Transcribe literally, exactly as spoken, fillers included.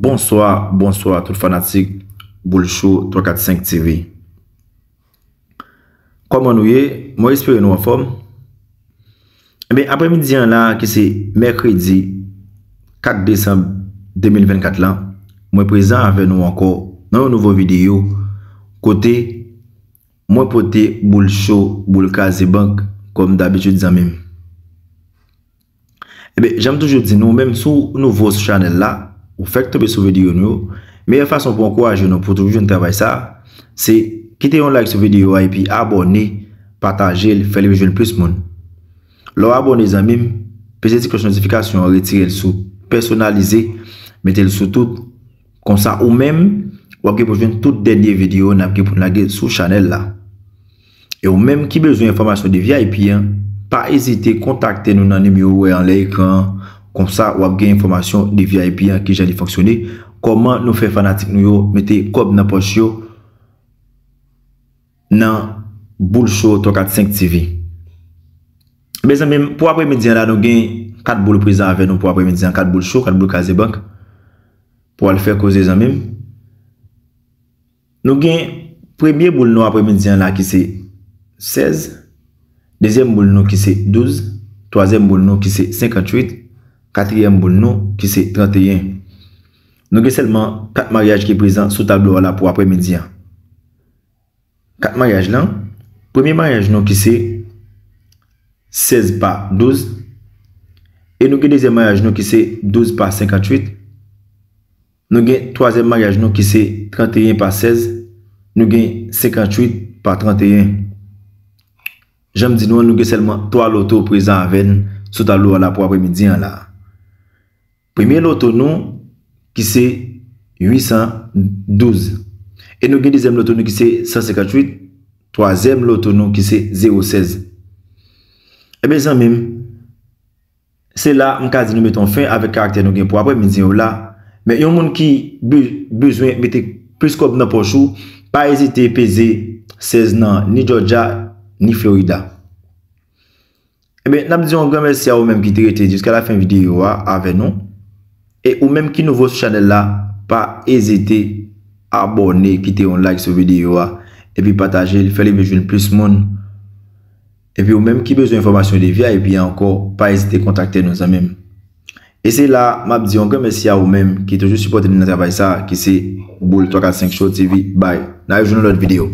Bonswa, bonswa tout fanatik Boul Cho twa kat senk T V. Kòman nou ye? Mwen espere nou anfòm. Ebyen, aprèmidi an la, ki se mèkredi kat desanm de mil vennkat la, mwen prezan avè nou ankò nan yon nouvo videyo kote mwen pote Boul Cho, boul kraze bank, kòm dabitid zanmi m. Ebyen, jan m toujou di nou, menm si w nouvo sou chanèl la, ou fèk tonbe sou videyo nou yo, meyè fason pou ankouraje nou pou toujou jwenn travay sa, se kite yon like sou videyo a epi abòne, pataje l, fè l rive jwenn plis moun. Lè w abòne zanmi m, peze ti klòch notifikasyon an, retire l sou pèsonalize, mete l sou tout. Konsa ou menm, w ap gen pou jwenn tout dènye videyo n ap gen pou n lage sou chanèl la. E ou menm ki bezwen enfòmasyon de V I P an, pa ezite kontakte nou nan nimewo ou wè anlè ekran an. Konsa w ap gen enfòmasyon de V I P an, kijan li fonksyone, kòman nou fè fanatik nou yo mete kòb nan pòch yo nan Boul Cho twa kat senk T V. Mezanmi, pou aprèmidi an la, nou gen kat boul prezan avè nou pou aprèmidi an, kat boul cho, kat boul kraze bank pou al fè koze zanmi m. Nou gen premye boul nou aprèmidi an la ki se sèz, dezyèm boul nou ki se douz, twazyèm boul nou ki se senkantuit, katriyèm boul nou ki se tranteyen. Nou gen sèlman kat maryaj ki prezan sou tablo a la pou aprèmidi an. Kat maryaj lan, premye maryaj nou ki se sèz pa douz, e nou gen dezyèm maryaj nou ki se douz pa senkantuit, nou gen twazyèm maryaj nou ki se tranteyen pa sèz, nou gen senkantuit pa tranteyen. Jan m di nou an, nou gen sèlman twa loto prezan avè n sou tablo a la pou aprèmidi an la. Premye loto nou ki se uit san douz. E nou gen dezyèm loto nou ki se san senkantuit, twazyèm loto nou ki se zewo sèz. Ebyen zanmi m, se la m ka di nou mete yon fen avèk karaktè nou gen pou aprèmidi yo la. Men yon moun ki be-, bezwen mete plis kòb nan pòch ou, pa ezite peze sèz nan ni Georgia, ni Florida. Ebyen, n ap di yon gran mèsi a ou menm ki te rete jiska lafen videyo a avè nou. E ou menm ki nouvo sou chanèl la, pa ezite abòne, kite yon like sou videyo a, epi pataje l, fè l rive jwenn plis moun. Epi ou menm ki bezwen enfòmasyon de V I P ankò, pa ezite kontakte nou zanmi m. E se la, m ap di yon gran mèsi a ou menm ki toujou sipòte nou nan travay sa, ki se Boul twa kat senk Show T V. Bye. N a rejwenn yon lòt videyo.